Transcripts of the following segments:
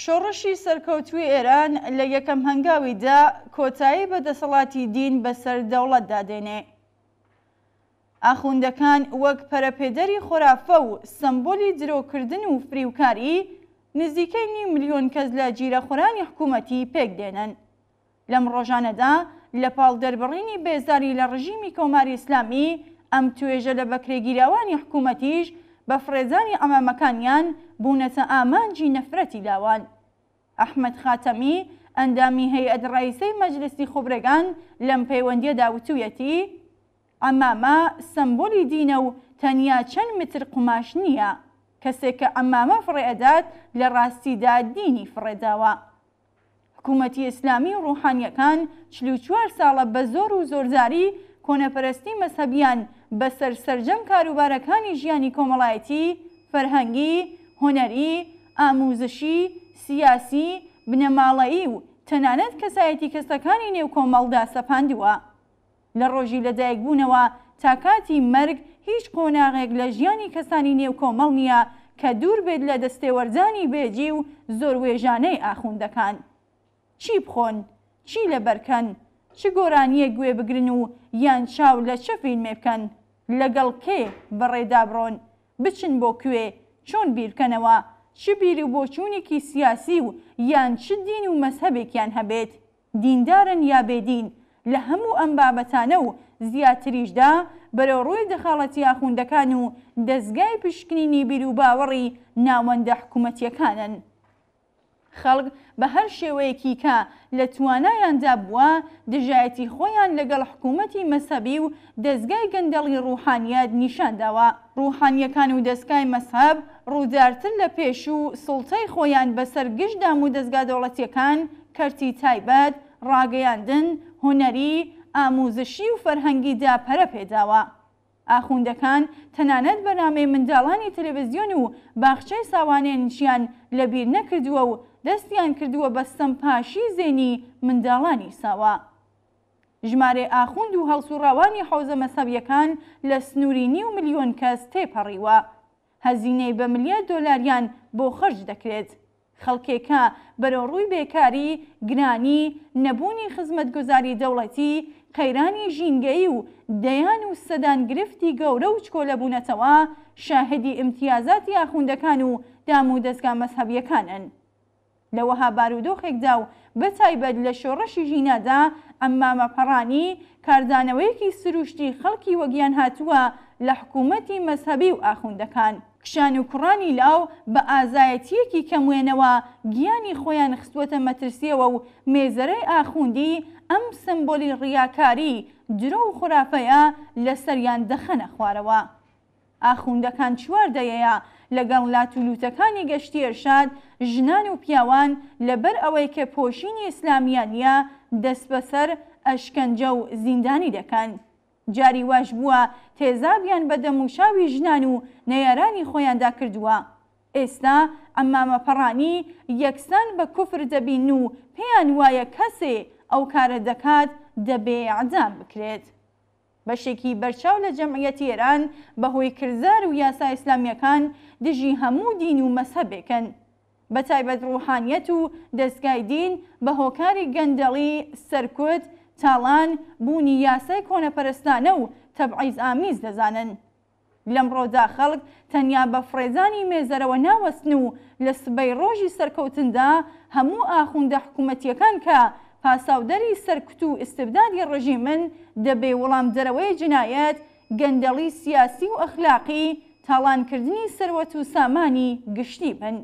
شۆڕشی سەرکەوتووی ئێران لە یەکەم هەنگاویدا کۆتایی بە دەسەڵاتی دین بەسەر دەوڵەتدا دێنێ. ئاخوندەکان وەک پەرەپێدەری خۆرافە و سەمبۆلی درۆکردن و فریوکاری، نزیکەی نیو ملیۆن کەس لە جیرەخۆرانی حکوومەتی پێک دێنن. لەم ڕۆژانەدا لە پاڵ دەربڕینی بێزاری لە ڕژیمی کۆماری ئیسلامی، ئەم توێژە لە بەکرێگیراوانی حکوومەتیش بە فڕێدانی عەمامەکانیان بوونەتە ئامانجی نەفرەتی لاوان. ئەحمەد خاتەمی، ئەندامی هەیئەت ڕەئیسەی مەجلسی خوبرەگان لەم پەیوەندییەدا وتوویەتی، عەمامە سەمبۆلی دینە و تەنیا چەند متر قوماش نییە. کەسێک کە عەمامە فڕێ ئەدات لە ڕاستیدا دینی فڕێ داوە. حکوومەتی ئیسلامی و ڕووحانییەکان 44 ساڵە بە زۆر و زۆرداری کۆنەپەرستی مەزهەبیان بە سەر سەرجەم کاروبارەکانی ژیانی کۆمەڵایەتی، فەرهەنگی، هونەری، ئامووزشی، سیاسی، بنەماڵەیی و تەنانەت کەسایەتی کەسەکانی نێو کۆمەڵدا سەپاندووە. لە ڕۆژی لەدایکبوونەوە تا کاتی مەرگ هیچ قۆناغێک لە ژیانی کەسانی نێو کۆمەڵ نییە کە دوور بێت لە دەستێوەردانی بێجی و زۆروێژانەی ئاخوندەکان. چی بخۆن؟ چی لەبەر کەن؟ چ گۆرانییەک گوێ بگرن و یان چاو لە چ فیلمێ بکەن؟ لەگەڵ کێ بە ڕێدا بڕۆن؟ بچن بۆ کوێ؟ چۆن بیر بکەنەوە؟ چ بیروبۆچوونێکی سیاسی و یان چ دین و مەزهەبێکیان هەبێت؟ دیندارن یا بێ دین، لە هەموو ئەم بابەتانە و زیاتریشدا بەرەو ڕووی دەخاڵەتی ئاخوندەکان و دەزگای پشکنینی بیروباوەڕی ناوەندە حکومەتیەکانن. خەڵک بە هەر شێوەیەکی کە لە توانایاندا بووە دژایەتی خۆیان لەگەڵ حکومەتی مەزهەبی و دەزگای گەندەڵی ڕوحانیەت نیشان داوە. ڕوحانیەکان و دەزگای مەزهەب ڕوودارتر لە پێشوو سوڵتەی خۆیان بەسەر گشت دامودەزگا دەوڵەتیەکان، کەرتی تایبەت، ڕاگەیاندن، هونەری، ئاموزشی و فەرهەنگیدا پەرە پێداوە. ئاخوندەکان تەنانەت بەرنامەی منداڵانی تەلەڤزیۆن و باخچەی ساوانێنشیان لەبیر نەکردووە و دەستیان کردووە بە ستەمپاشی زەینی منداڵانی ساوا. ژمارەی ئاخوند و هەڵسوڕاوانی حەوزە مەزهەبیەکان لە سنووری نیو ملیۆن کەس تێپەڕیوە. هەزینەی بە ملیار دۆلاریان بۆ خەرج دەکرێت. خەڵکێکە بەرەوڕووی بێکاری، گرانی، نەبوونی خزمەتگوزاری دەوڵەتی، قەیرانی ژینگەیی و دەیان و سەدان گرفتی گەورە و چکۆلە بوونەتەوە، شاهیدی ئیمتیازاتی ئاخوندەکان و دامودەزگا مەزهەبییەکانن. لە وەها بارودۆخێکدا و بە تایبەت لە شۆڕشی ژینادا عەمامە پەڕانی، کاردانەوەیەکی سروشتی خەڵکی وەگیان هاتووە لە حکوومەتی مەزهەبی و ئاخوندەکان. کچان و کوڕانی لاو بە ئازایەتییەکی کەم وێنەوە گیانی خۆیان خستووەتە مەترسییەوە و مێزەرەی ئاخوندی ئەم سەمبۆلی ڕیاکاری، درۆ و خورافەیە لە سەریان دەخەنە خوارەوە. ئاخوندەکان چوار دەیەیە لەگەڵ لاتولوتەکانی گەشتی ئێرشاد ژنان و پیاوان لەبەر ئەوەی کە پۆشینی ئیسلامیان نیە دەستبەسەر، ئەشکەنجە و زیندانی دەکەن. جاری واش بووە تێزابیان بە دەموچاوی ژنان و نەیارانی خۆیاندا کردووە. ئێستا عەمامە پەڕانی یەکسان بە کوفر دەبین و پێیان وایە کەسێ ئەو کارە دەکات دەبێ ئیعدام بکرێت. بەشێکی بەرچاو لە جەمعیەتی ئێران بە هۆی کردار و یاسا ئیسلامییەکان دژی هەموو دین و مەزهەبێکن. بە تایبەت ڕوحانیەت و دەزگای دین بە هۆکاری گەندەڵی، سەرکوت، تاڵان، بوونی یاسای کۆنەپەرستانە و تەبعیزئامیز دەزانن. لەمڕۆدا خەڵک تەنیا بە فڕێدانی مێزەرەوە ناوەستن و لە سبەی ڕۆژی سەرکەوتندا هەموو ئاخوندە حکوومەتییەکان کە پاساودەری سەرکوت و ئیستبدادی ڕژیمن دەبێ وڵامدەرەوەی جنایەت، گەندەڵی سیاسی و ئەخلاقی، تاڵانکردنی سەروەت و سامانی گشتی بن.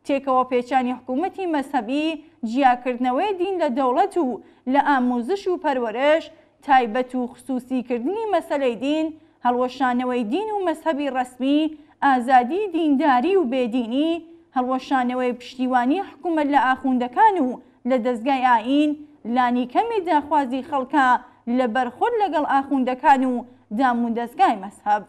تێکەوە پێچانی حکوومەتی مەزهەبی، جیاکردنەوەی دین لە دەوڵەت و لە ئامووزش و پەروەرش، تایبەت و خسووسی کردنی مەسەلەی دین، هەڵوەشانەوەی دین و مەزهەبی ڕەسمی، ئازادیی دینداری و بێ دینی، هەڵوەشانەوەی پشتیوانی حکوومەت لە ئاخوندەکان و لە دەزگای ئایین، لانیکەمی داخوازی خەڵکە لە بەرخورد لەگەڵ ئاخوندەکان و دامودەزگای مەزهەب.